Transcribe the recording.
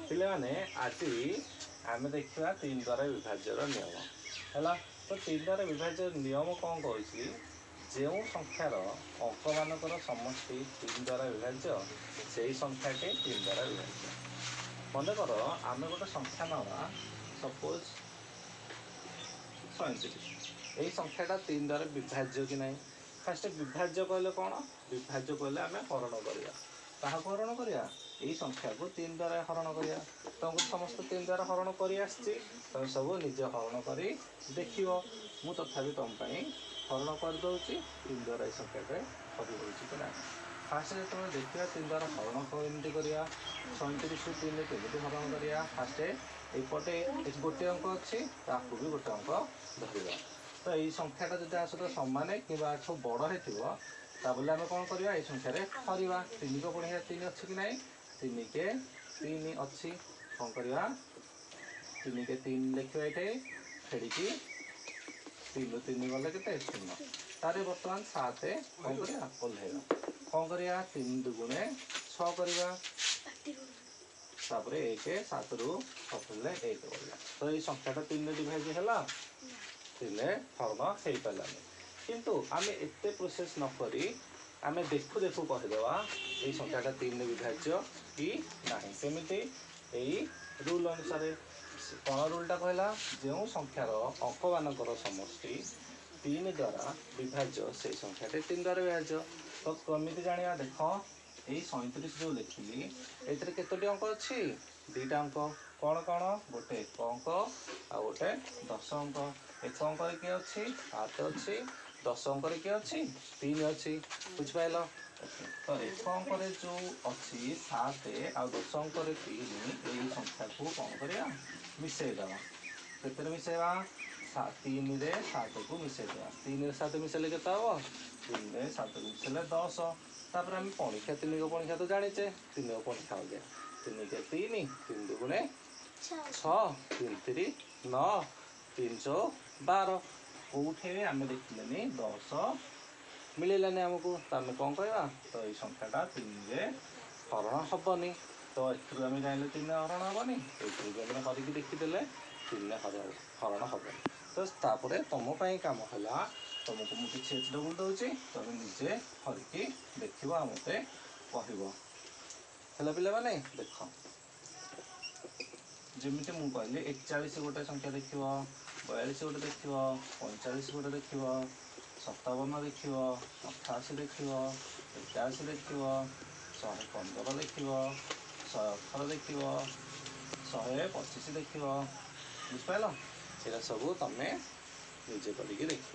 ପିଲାମାନେ ଆଜି ଆମେ ଦେଖିବା ତିନି ଦ୍ୱାରା ବିଭାଜ୍ୟର ନିୟମ ହେଲା। ତ ତିନି ଦ୍ୱାରା ବିଭାଜ୍ୟ ନିୟମ କ'ଣ କହୁଛି? ଯେଉଁ ସଂଖ୍ୟାର ଅଙ୍କମାନଙ୍କର ସମଷ୍ଟି ତିନି ଦ୍ୱାରା ବିଭାଜ୍ୟ, ସେଇ ସଂଖ୍ୟାଟି ତିନି ଦ୍ୱାରା ବିଭାଜ୍ୟ। ମନେକର ଆମେ ଗୋଟେ ସଂଖ୍ୟା ନେବା, ସପୋଜ 37। ଏଇ ସଂଖ୍ୟାଟା ତିନି ଦ୍ୱାରା ବିଭାଜ୍ୟ କି ନାହିଁ? ଫାଷ୍ଟ ବିଭାଜ୍ୟ କହିଲେ କ'ଣ? ବିଭାଜ୍ୟ କହିଲେ ଆମେ ହରଣ କରିବା। କାହାକୁ ହରଣ କରିବା? ଏଇ ସଂଖ୍ୟାକୁ ତିନି ଦ୍ୱାରା ହରଣ କରିବା। ତମକୁ ସମସ୍ତେ ତିନି ଦ୍ୱାରା ହରଣ କରି ଆସିଛି, ତମେ ସବୁ ନିଜେ ହରଣ କରି ଦେଖିବ। ମୁଁ ତଥାପି ତମ ପାଇଁ ହରଣ କରିଦେଉଛି, ତିନି ଦ୍ୱାରା ଏଇ ସଂଖ୍ୟାଟେ ହରି ହେଉଛି କି ନାହିଁ। ଫାଷ୍ଟ ଯେତେବେଳେ ଦେଖିବା ତିନି ଦ୍ୱାରା ହରଣ କେମିତି କରିବା, 37ରୁ ତିନିରେ କେମିତି ହରଣ କରିବା। ଫାଷ୍ଟ ଏପଟେ ଗୋଟେ ଅଙ୍କ ଅଛି, ତାକୁ ବି ଗୋଟେ ଅଙ୍କ ଧରିବା। ତ ଏଇ ସଂଖ୍ୟାଟା ଯଦି ଆ ସହିତ ସମାନ କିମ୍ବା ଏଠୁ ବଡ଼ ହେଇଥିବ, ତାହେଲେ ଆମେ କ'ଣ କରିବା? ଏଇ ସଂଖ୍ୟାରେ ହରିବା। ତିନିକ ପଣିଖିଆ ତିନି ଅଛି କି ନାହିଁ? ତିନିକେ ତିନି ଅଛି। କ'ଣ କରିବା? ତିନିକେ ତିନି ଲେଖିବା ଏଠି, ଫେଡ଼ିକି ତିନିରୁ ତିନି ଗଲେ କେତେ? ଶୂନ। ତାରେ ବର୍ତ୍ତମାନ ସାତ କ'ଣ କରିବା? ଓହ୍ଲେଇବା। କ'ଣ କରିବା? ତିନି ଦୁଗୁଣେ ଛଅ କରିବା। ତାପରେ ଏକ, ସାତରୁ ଛଅ ଫେରିଲେ ଏକ ବଳିଲା। ତ ଏଇ ସଂଖ୍ୟାଟା ତିନିରେ ଡିଭାଇଡ୍ ହେଲା, ତିନିରେ ହରଣ ହେଇପାରିଲାନି। କିନ୍ତୁ ଆମେ ଏତେ ପ୍ରୋସେସ୍ ନ କରି ଆମେ ଦେଖୁ ଦେଖୁ କହିଦେବା ଏଇ ସଂଖ୍ୟାଟା ତିନିରେ ବିଭାଜ୍ୟ କି ନାହିଁ। କେମିତି? ଏଇ ରୁଲ୍ ଅନୁସାରେ। କ'ଣ ରୁଲ୍ଟା କହିଲା? ଯେଉଁ ସଂଖ୍ୟାର ଅଙ୍କମାନଙ୍କର ସମଷ୍ଟି ତିନି ଦ୍ୱାରା ବିଭାଜ୍ୟ, ସେଇ ସଂଖ୍ୟାଟି ତିନି ଦ୍ୱାରା ବିଭାଜ୍ୟ। ତ କେମିତି ଜାଣିବା? ଦେଖ, ଏଇ 37 ଯେଉଁ ଲେଖିଲି, ଏଥିରେ କେତୋଟି ଅଙ୍କ ଅଛି? ଦୁଇଟା ଅଙ୍କ। କ'ଣ କ'ଣ? ଗୋଟେ ଏକ ଅଙ୍କ ଆଉ ଗୋଟେ ଦଶ ଅଙ୍କ। ଏକ ଅଙ୍କରେ କିଏ ଅଛି? ସାତ ଅଛି। ଦଶ ଅଙ୍କରେ କିଏ ଅଛି? ତିନି ଅଛି। ବୁଝିପାରିଲ ତ? ଏକ ଅଙ୍କରେ ଯେଉଁ ଅଛି ସାତ ଆଉ ଦଶ ଅଙ୍କରେ ତିନି, ଏଇ ସଂଖ୍ୟାକୁ କ'ଣ କରିବା? ମିଶେଇ ଦେବା। କେତେରେ ମିଶେଇବା? ତିନିରେ ସାତକୁ ମିଶେଇ ଦେବା। ତିନିରେ ସାତ ମିଶେଇଲେ କେତେ ହେବ? ତିନିରେ ସାତକୁ ମିଶେଇଲେ 10। ତାପରେ ଆମେ ପଣିଖିଆ, ତିନିକ ପଣିଖିଆ ତ ଜାଣିଛେ, ତିନିକ ପଣିଖିଆ ଆଜ୍ଞା। ତିନିକେ ତିନି, ତିନି ଦୁଗୁଣେ ଛଅ, ତିନି ତିରି ନଅ, ତିନି ଚଉ ବାର। କେଉଁଠି ଆମେ ଦେଖିଲେନି, 10 ମିଳିଲାନି ଆମକୁ। ତ ଆମେ କ'ଣ କହିବା? ତ ଏଇ ସଂଖ୍ୟାଟା ତିନିରେ ହରଣ ହେବନି। ତ ଏଥିରୁ ଆମେ ଜାଣିଲେ ତିନିରେ ହରଣ ହେବନି, ଏଥିରୁ ବି ଆମେ ହରିକି ଦେଖିଦେଲେ ତିନିରେ ହରଣ ହେବନି। ତ ତାପରେ ତମ ପାଇଁ କାମ ହେଲା, ତମକୁ ମୁଁ କିଛି ଏଚ୍ ଡବଲ୍ ଦେଉଛି, ତମେ ନିଜେ ହରିକି ଦେଖିବ ଆଉ ମୋତେ କହିବ। ହେଲା ପିଲାମାନେ? ଦେଖ, ଯେମିତି ମୁଁ କହିଲି, 41 ଗୋଟେ ସଂଖ୍ୟା ଦେଖିବ, 42 ଗୋଟେ ଦେଖିବ, 45 ଗୋଟେ ଦେଖିବ, 57 ଦେଖିବ, 88 ଦେଖିବ, 81 ଦେଖିବ, 115 ଦେଖିବ, 118 ଦେଖିବ, 125 ଦେଖିବ। ବୁଝିପାରିଲ? ସେଇଟା ସବୁ ତମେ ନିଜେ କରିକି ଦେଖିବ।